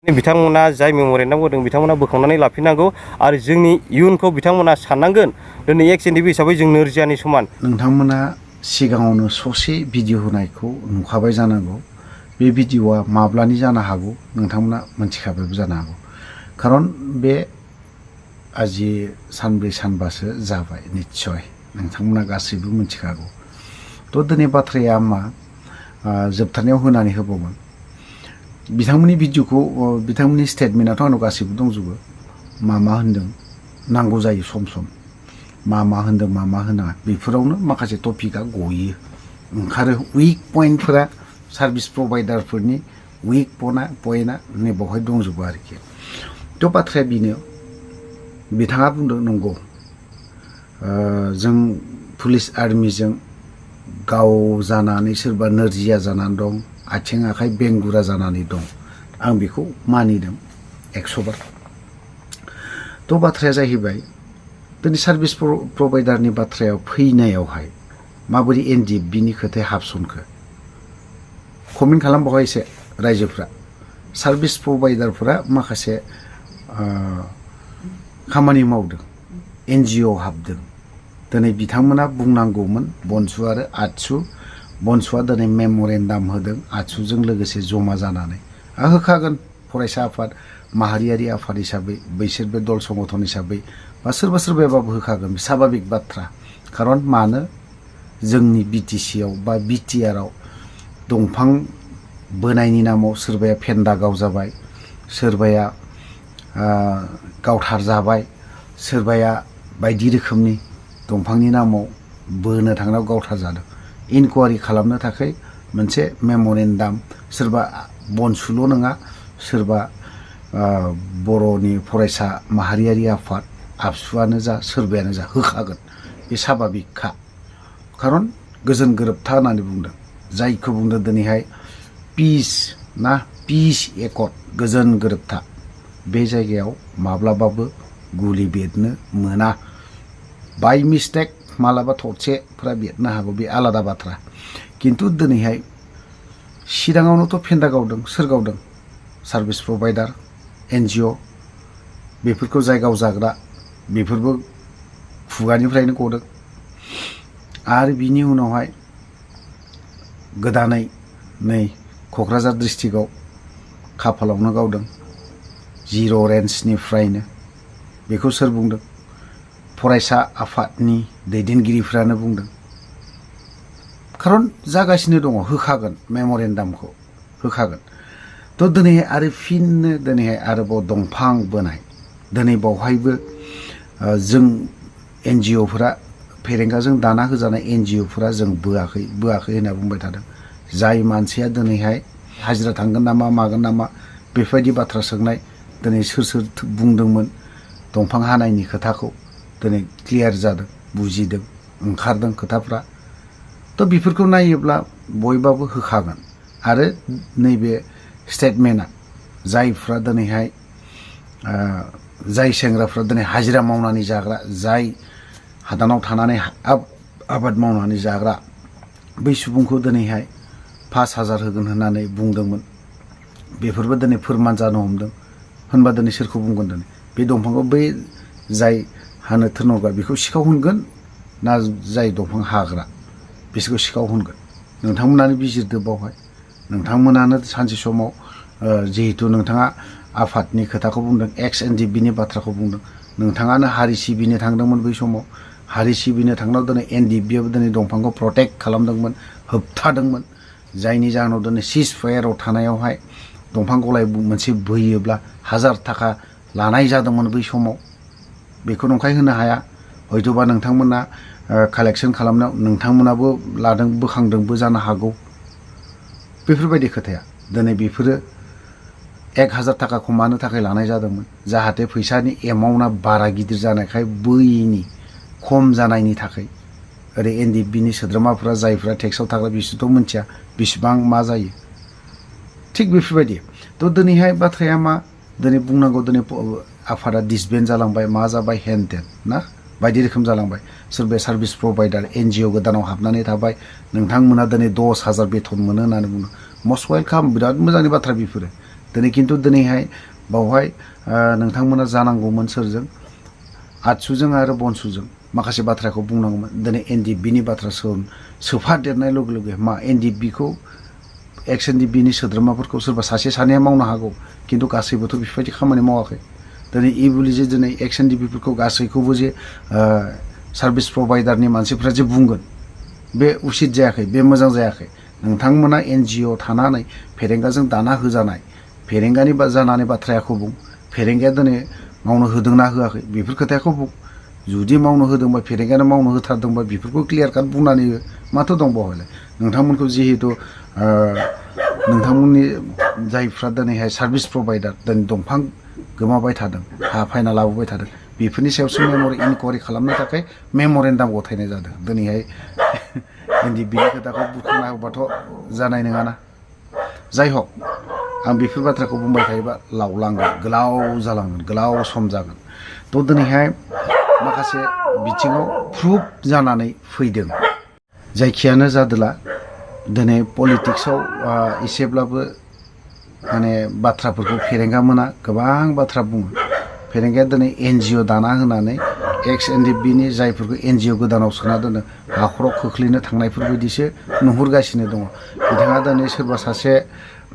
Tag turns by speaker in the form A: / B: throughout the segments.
A: बिथांमोना जाय मेम'रेन्डाम होदों बिथांमोना बोखांनानै लाफिननांगौ आरो जोंनि इयुनखौ बिथांमोना साननांगोन दिनै एक्स एनडिपि हिसाबै जों नोरजियानि समान।
B: नोंथांमोना सिगाङावनो ससे भिडिअ होनायखौ नुखाबाय जानांगौ। बे भिडिअआ माब्लानि जानो हागौ नोंथांमोना मोनथिखाबायबो जानो हागौ। खारन बे आजि सानब्रै सानबासो जाबाय निस्सय नोंथांमोना गासैबो मोनथिखागौ। थ' दिनै बाथ्राया मा जोबथारनायाव होनानै होबावगोन। बिथांमोननि भिडिअखौ बिथांमोननि स्टेटमेन्टआथ' आंनाव गासैबो दंजोबो। मा होनदों नांगौ जायो सम सम मा होनदों मा होनाङा बेफोरावनो माखासे टपिकआ गयो ओंखारो। उइक पइन्टफोरा सार्भिस प्रभाइडारफोरनि उइक पइन्टआ नै बावहाय दंजोबो आरोखि। थ' बाथ्राया बेनो बिथाङा बुंदों नंगौ जों पुलिस आर्मिजों गाव जानानै सोरबा नोरजिया जानानै दं, आथिं आखाइ बेंगुरा जानानै दं। आं बेखौ मानिदों 100 बार। थ' बाथ्राया जाहैबाय दिनै सार्भिस प्रभाइडारनि बाथ्रायाव फैनायावहाय माबोरै एनडिएफबिनि खोथाया हाबसनखो कमेन्ट खालामबावहाय एसे रायजोफ्रा। सार्भिस प्रभाइडारफोरा माखासे खामानि मावदों, NGO हाबदों। दिनै बिथांमोना बुंनांगौमोन बनसु आरो आतसु। बनसुआ दिनै मेम'रेन्डाम होदों आतसुजों लोगोसे जमा जानानै। होखागोन फरायसा आफाद माहारियारि आफाद हिसाबै बैसोर बे दल संगठन हिसाबै बा सोरबायाबाबो होखागोन, साभाबिक बाथ्रा। खारन मानो जोंनि BTCआव बा BTRआव दंफां बोनायनि नामाव सोरबाया फेन्दा गावजाबाय, सोरबाया गावथार जाबाय, सोरबाया बायदि रोखोमनि दंफांनि नामाव बोनो थांनायाव गावथार जादों। इनकुवारि खालामनो थाखाय मोनसे मेम'रेन्डाम सोरबा बनसुल' नङा सोरबा बर'नि फरायसा माहारियारि आफाद आबसुआनो जा सोरबायानो जा होखागोन। बे साभाबिकखा। खारन गोजोन गोरोबथा होननानै बुंदों, जायखौ बुंदों दिनैहाय पिस एकर्ड गोजोन गोरोबथा। बे जायगायाव माब्लाबाबो गुलि बेरनो मोना। बाय मिस्टेक मालाबा थरसेफोरा बेरनो हागौ, बे आलादा बाथ्रा। खिन्थु दिनैहाय सिगाङावनोथ' फेन्दा गावदों। सोर गावदों? Service provider, NGO। बेफोरखौ जाय गावजाग्रा बेफोरबो खुगानिफ्रायनो गदों। आरो बिनि उनावहाय गोदानै नै क'क्राझार डिस्ट्रिक्टआव खाफालावनो गावदों 0 रेन्जनिफ्रायनो। बेखौ सोर बुंदों? फरायसा आफादनि दैदेनगिरिफ्रानो बुंदों। खारन जागासिनो दङ, होखागोन मेम'रेन्डामखौ होखागोन। थ' दिनैहाय आरो फिननो दिनैहाय आरोबाव दंफां बोनाय। दिनै बावहायबो जों NGOफोरा फेरेंगाजों दाना होजानाय NGOफोरा जों बोआखै होनना बुंबाय थादों। जाय मानसिया दिनैहाय हाजिरा थांगोन नामा मागोन नामा बेफोरबायदि बाथ्रा सोंनाय दिनै सोर बुंदोंमोन दंफां हानायनि खोथाखौ दिनै क्लियार जादों, बुजिदों, ओंखारदों खोथाफ्रा। थ' बेफोरखौ नायोब्ला बयबाबो होखागोन। आरो नैबे स्टेटमेन्टआ जायफ्रा दिनैहाय जाय सेंग्राफ्रा दिनै हाजिरा मावनानै जाग्रा, जाय हादानाव थानानै आबाद मावनानै जाग्रा, बै सुबुंखौ दिनैहाय 5000 होगोन होननानै बुंदोंमोन। बेफोरबो दिनै फोरमान जानो हमदों। होनबा दिनै सोरखौ बुंगोन? दिनै बे दंफांखौ बै जाय हानो थोनहरग्रा बेखौ सिखाव होनगोन ना जाय दंफां हाग्रा बिसोरखौ सिखाव होनगोन? नोंथांमोनानो बिजिरदो बावहाय। नोंथांमोनानो सानसे समाव जिहेतु नोंथाङा आफादनि खोथाखौ बुंदों, एक्स एनडिएफबिनि बाथ्राखौ बुंदों, नोंथाङानो हारि सिबिनो थांदोंमोन बै समाव। हारि सिबिनो थांनायाव दिनै NDFBआबो दिनै दंफांखौ प्रटेक्ट खालामदोंमोन, होबथादोंमोन। जायनि जाहोनाव दिनै सिज फायाराव थानायावहाय दंफां गलाय मोनसे बोयोब्ला 1000 थाखा लानाय जादोंमोन बै समाव। बेखौ नंखाय होनो हाया। हयथ'बा नोंथांमोना कालेक्सन खालामनायाव नोंथांमोनाबो लादों, बोखांदोंबो जानो हागौ। बेफोरबायदि खोथाया दिनै बेफोरो 1000 थाखाखौ मानो थाखाय लानाय जादोंमोन? जाहाथे फैसानि एमाउन्टआ बारा गिदिर जानायखाय बैनि खम जानायनि थाखाय। ओरै NDFBनि सोद्रोमाफ्रा जायफ्रा टेक्सआव थाग्रा बिसोरथ' मिथिया बेसेबां मा जायो। थिग बेफोरबायदि। थ' दिनैहाय बाथ्राया मा? दिनै बुंनांगौ दिनै आफादा डिसबेन्ड जालांबाय, मा जाबाय हेन टेन ना बायदि रोखोम जालांबाय। सोरबाया सार्भिस प्रभाइडार NGO गोदानाव हाबनानै थाबाय। नोंथांमोना दिनै 10,000 बेथन मोनो होननानै बुंदों। मस्ट वेलकाम, बिराद मोजांनि बाथ्रा बेफोरो। दिनै खिन्थु दिनैहाय बावहाय नोंथांमोना जानांगौमोन सोरजों आदसुजों आरो बनसुजों माखासे बाथ्राखौ बुंनांगौमोन। दिनै NDBनि बाथ्रा सोफादेरनाय लोगो लोगो मा NDBखौ एक्स NDBनि सोद्रोमाफोरखौ सोरबा सासे सानैया मावनो हागौ, खिन्थु गासैबोथ' बेफोरबायदि खामानि मावाखै। दिनै इबुलि जे दिनै एक्स NDBफोरखौ गासैखौबो जे सार्भिस प्रभाइडारनि मानसिफ्रा जे बुंगोन, बे उसित जायाखै, बे मोजां जायाखै। नोंथांमोना NGO थानानै फेरेंगाजों दाना होजानाय फेरेंगानि जानानै बाथ्रायाखौ बुं। फेरेंगाया दिनै मावनो होदोंना होआखै बेफोर खोथाखौ बुं। जुदि मावनो होदोंबा फेरेंगायानो मावनो होथारदोंबा बेफोरखौ क्लियार काट बुंनानै हो। माथो दं बावहायलाय नोंथांमोनखौ जिहेतु नोंथांमोननि जायफ्रा दिनैहाय सार्भिस प्रभाइडार दिनै दंफां गोमाबाय थादों, हा फायना लाबोबाय थादों, बेफोरनि सायावसो इनकुवारि खालामनो थाखाय मेम'रेन्डाम गथायनाय जादों। दिनैहाय NDBनि खोथाखौ बुरखांना होबाथ' जानाय नङाना। जाय हक आं बेफोर बाथ्राखौ बुंबाय थायोबा लावलांगोन, गोलाव जालांगोन, गोलाव सम जागोन। थ' दिनैहाय माखासे बिथिङाव प्रुफ जानानै फैदों। जायखियानो जादोला दिनै पलिटिक्सआव एसेब्लाबो माने बाथ्राफोरखौ फेरेंगा मोना गोबां बाथ्रा बुङो। फेरेंगाया दिनै NGO दाना होनानै एक्स NDBनि जायफोरखौ NGO गोदानाव सोना दोनो हाखराव खोख्लैनो थांनायफोर बायदिसो नुहुरगासिनो दङ। बिथाङा दिनै सोरबा सासे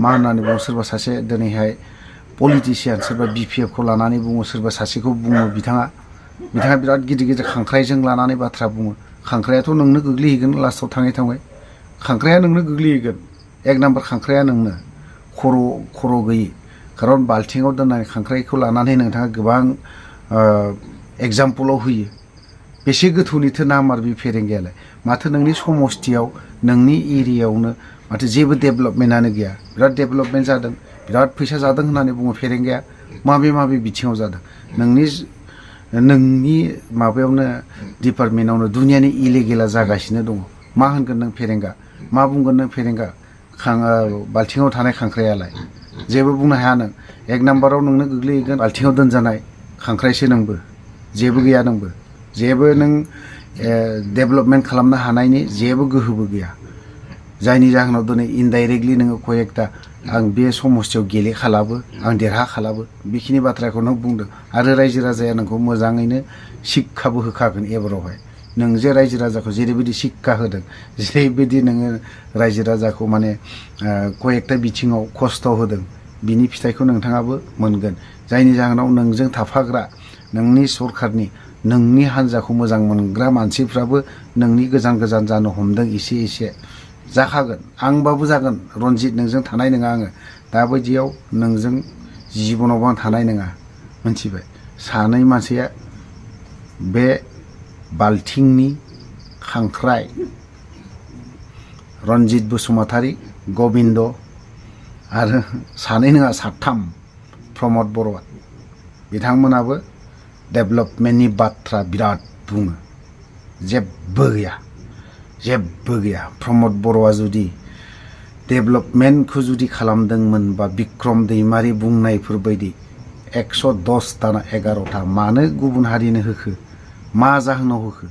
B: मा होननानै बुङो, सोरबा सासे दिनैहाय पलिटिसियान, सोरबा BPFखौ लानानै बुङो, सोरबा सासेखौ बुङो बिथाङा बिराद गिदिर गिदिर खांख्राइजों लानानै बाथ्रा बुङो। खांख्रायाथ' नोंनो गोग्लैहैगोन लास्टआव थाङै खांख्राया नोंनो गोग्लैहैगोन। एक नाम्बार खांख्राया नोंनो खर' गैयि। खारन बाल्थिङाव दोननाय खांख्राइखौ लानानै नोंथाङा गोबां एगजामपोलाव होयो। बेसे गोथौनिथो नाम्बार बे फेरेंगायालाय। माथो नोंनि समस्थियाव नोंनि एरियायावनो माथो जेबो डेभेलपमेन्टआनो गैया। बिराद डेभेलपमेन्ट जादों, बिराद फैसा जादों होननानै बुङो फेरेंगाया। माबे बिथिङाव जादों? नोंनि माबायावनो डिपार्टमेन्टआवनो दुनियानि इलिगेला जागासिनो दङ। मा होनगोन नों फेरेंगा? मा बुंगोन नों फेरेंगा? बाल्थिङाव थानाय खांख्रायालाय जेबो बुंनो हाया नों। एक नाम्बाराव नोंनो गोग्लैहैगोन बाल्थिङाव दोनजानाय खांख्राइसो नोंबो। जेबो गैया नोंबो। जेबो नों डेभेलपमेन्ट खालामनो हानायनि जेबो गोहोबो गैया। जायनि जाहोनाव दिनै इनडाइरेक्टलि नोङो कयेकथा आं बे समस्थियाव गेलेखालाबो, आं देरहाखालाबो, बेखिनि बाथ्राखौ नों बुंदों। आरो रायजो राजाया नोंखौ मोजाङैनो शिक्षाबो होखागोन एबारावहाय। नों जे रायजो राजाखौ जेरैबायदि शिक्षा होदों, जेरैबायदि नोङो रायजो राजाखौ माने कयेकथा बिथिङाव खस्थ' होदों, बिनि फिथाइखौ नोंथाङाबो मोनगोन। जायनि जाहोनाव नोंजों थाफाग्रा नोंनि सरखारनि नोंनि हान्जाखौ मोजां मोनग्रा मानसिफ्राबो नोंनि गोजान जानो हमदों। एसे जाखागोन। आंबाबो जागोन रनजित, नोंजों थानाय नङा आङो। दाबायदियाव नोंजों जिबनावबो आं थानाय नङा, मिथिबाय। सानै मानसिया बे बाल्थिंनि खांख्राइ, रनजित बसुमतारी, गबिन्द आरो सानै नङा साथाम प्रमद बर'आ, बिथांमोनाबो डेभेलपमेन्टनि बाथ्रा बिराद बुङो। जेबो गैया। प्रमद बर'आ जुदि डेभेलपमेन्टखौ जुदि खालामदोंमोनबा बिक्रम दैमारि बुंनायफोर बायदि 110टा ना 11टा मानो गुबुन हारिनो होखो? मा जाहोनाव होखो?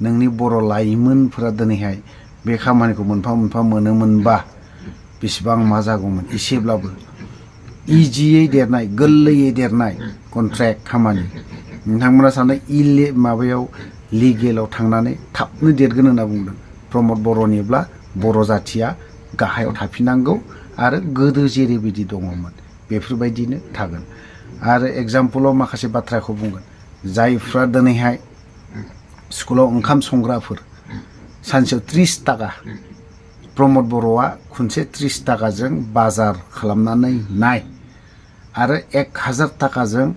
B: नोंनि बर' लाइमोनफोरा दिनैहाय बे खामानिखौ मोनफा मोनफा मोनोमोनबा बेसेबां मा जागौमोन। एसेब्लाबो इजियै देरनाय, गोरलैयै देरनाय कन्ट्रेक्ट खामानि। नोंथांमोना सानो माबायाव लिगेलाव थांनानै थाबनो देरगोन होनना बुंदों। प्रमद बर'निब्ला बर' जाथिया गाहायाव थाफिननांगौ आरो गोदो जेरैबायदि दङमोन बेफोरबायदिनो थागोन। आरो एगजामपोलाव माखासे बाथ्राखौ बुंगोन। जायफ्रा दिनैहाय स्कुलाव ओंखाम संग्राफोर सानसेयाव 30 थाखा, प्रमद बर'आ खनसे 30 थाखाजों बाजार खालामनानै नाय आरो 1000 थाखाजों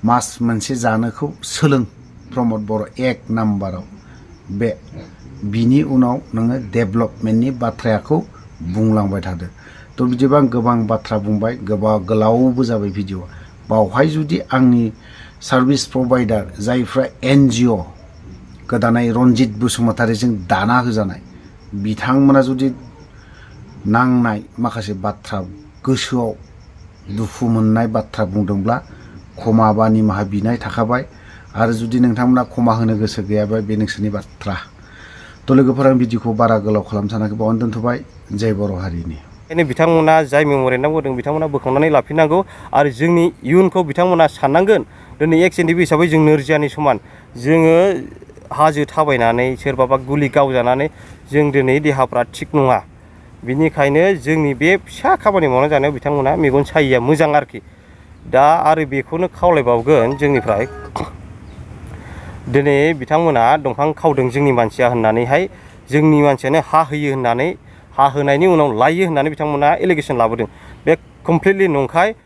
B: मास मोनसे जानोखौ सोलों। प्रमद बर' एक नाम्बाराव बिनि उनाव नोङो डेभेलपमेन्टनि बाथ्राखौ बुंलांबाय थादो। थ' बिदिबा आं गोबां बाथ्रा बुंबाय, गोलावबो जाबाय भिडिअ'आ। बावहाय जुदि आंनि सार्भिस प्रभाइडार जायफ्रा NGO गोदानै रनजित बसुमतारीजों दाना होजानाय, बिथांमोना जुदि नांनाय माखासे बाथ्रा गोसोआव दुखु मोननाय बाथ्रा बुंदोंब्ला क्षमा बा निमाहा बिनाय थाखाबाय। आरो जुदि नोंथांमोना क्षमा होनो गोसो गैयाबा बे नोंसोरनि बाथ्रा। थ' लोगोफोर, आं भिडिअखौ बारा गोलाव खालामनो सानाखै, बावनो दोनथ'बाय। जय बर' हारिनि।
A: बेखायनो बिथांमोना जाय मेम'रेन्डाम होदों बिथांमोना बोखांनानै लाफिननांगौ आरो जोंनि इयुनखौ बिथांमोना साननांगोन। दिनै एक्स एनडिपि हिसाबै जों नोरजियानि समान जोङो हाजो थाबायनानै सोरबाबा गुलि गावजानानै जों दिनै देहाफ्रा थिग नङा। बिनिखायनो जोंनि बे फिसा खामानि मावना जानायाव बिथांमोना मेगन सायिया मोजां आरोखि। दा आरो बेखौनो खावलायबावगोन जोंनिफ्राय दिनै बिथांमोना दंफां खावदों जोंनि मानसिया होननानैहाय जोंनि मानसियानो हा होयो होननानै हा होनायनि उनाव लायो होननानै बिथांमोना एलिगेसन लाबोदों। बे कमप्लिटलि नंखाय।